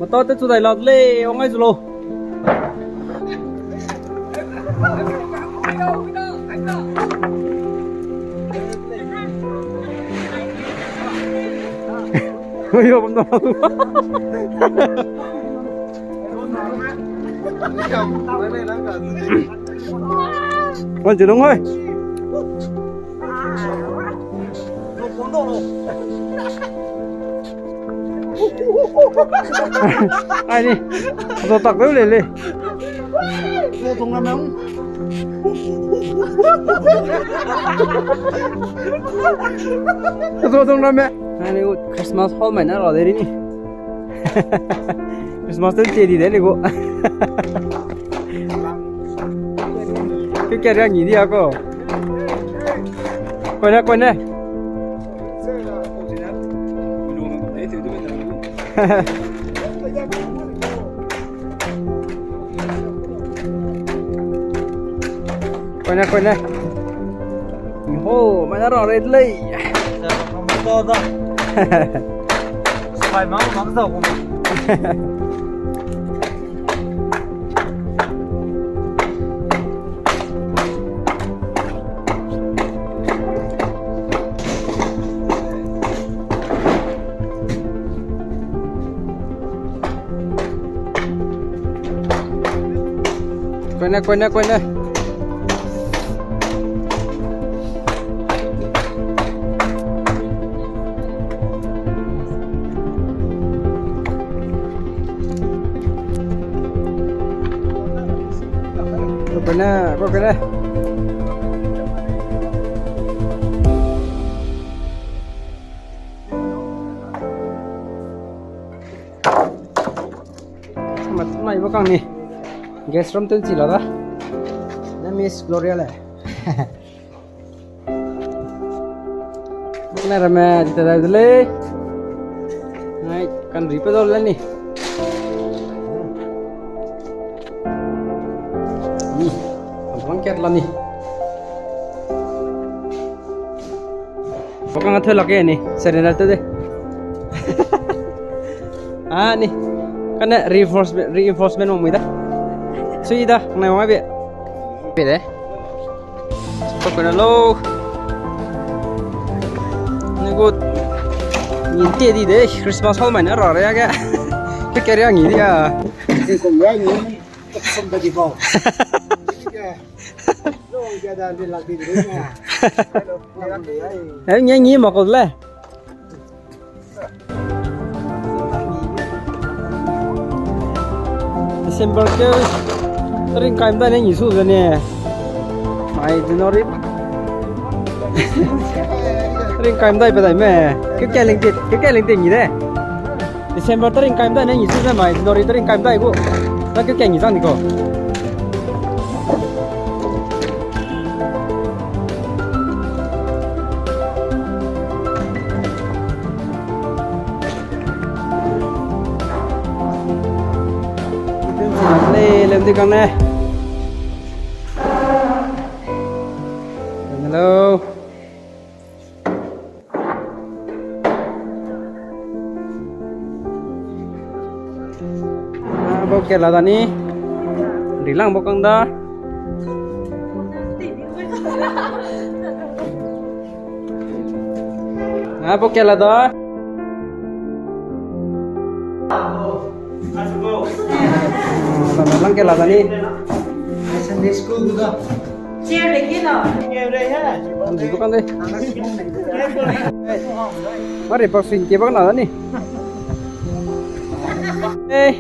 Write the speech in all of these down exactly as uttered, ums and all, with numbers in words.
Mata te chu dai la de lei, wang ai zu lo. Ui, yo, bam da. Wan, chi nung hoi. Ai ni, zo tak peu le le. Zo dong ramme. Ai ni, Christmas hall mai na ra de ni. Christmas te che di de ni gu. Ke ke ra ngi di a ko. Koi ne, koi ne. Koi ne, koi ne. Ho, mai na ra re lei. Da, da. Sai ma, ma za ko. Koi ne, koi ne, koi ne. Koi ne, koi ne. Mat mai ba kang ni. Guest room tun chi la da. Na Miss Gloria le. Buk ne ramme di ta dai de lei. Nai, kan ri pe dau le ni. Ni, kan blanket la ni. Bakang a theu lak e ni, serenade te de. A ni. Kane reinforcement, reinforcement wang mui da. Sui da, nai wang a be. Be de. Ko ko na lo. Ni gu. Ni te di de, Christmas hall mai na ra re a ge. Pe ke ria ngi di a. Di ko ya ni. Somebody go. Eh, ngi, ngi ma ko le. December ke tarik kai mdai ne ngi su ze ne. Mai January. Tarik kai mdai pe dai me. Ke ke ling te, ke ke ling te ngi de. December tarik kai mdai ne ngi su ze mai, January tarik kai mdai gu. Na ke ke ngi zang ni ko. Le, lem di kang ne. Hello. Ah, bau ke la da ni. Ri lang bau kang da. Ah, bau ke la da. Ah, lang ke la da ni. Sunday school gu da. Chair le ki na. Ang di ko kan de. Mari pa sin ke bak na da ni. Eh.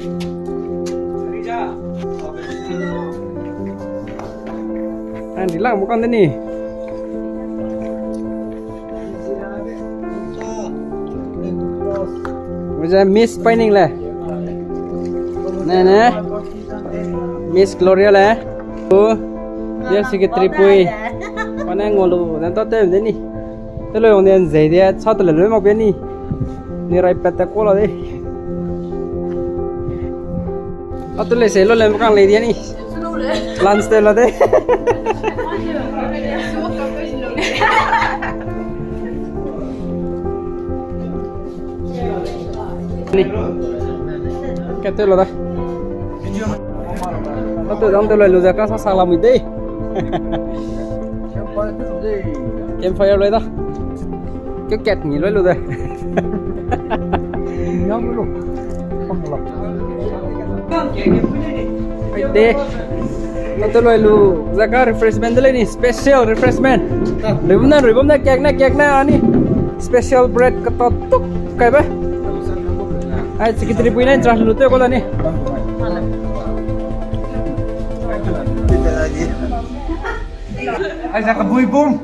Ang di lang mo kan de ni. Miss Pining le. Ne, ne. Miss Gloria le. O. Dia secretary pui. Pane ngolu, dan ta tem de ni. Te lo yong den zei dia, sa te le lo mak be ni. Ni rai pet te ko la de. A tu le se lo le makang le dia ni. Lunch te la de. Ni. Kat te lo da. Atu dang te lo lu ze ka sa sa la mui dei. Campfire lo da. Ke kat ni lo lu de. Nyam lo. De. Atu lo lu ze ka refreshment de le ni, special refreshment. Ribam na, ribam na, cake na, cake na ani. Special bread ka ta tuk kai be. Ai, secretary pui na interest lu te ko da ni. Ai, za ka bui bum.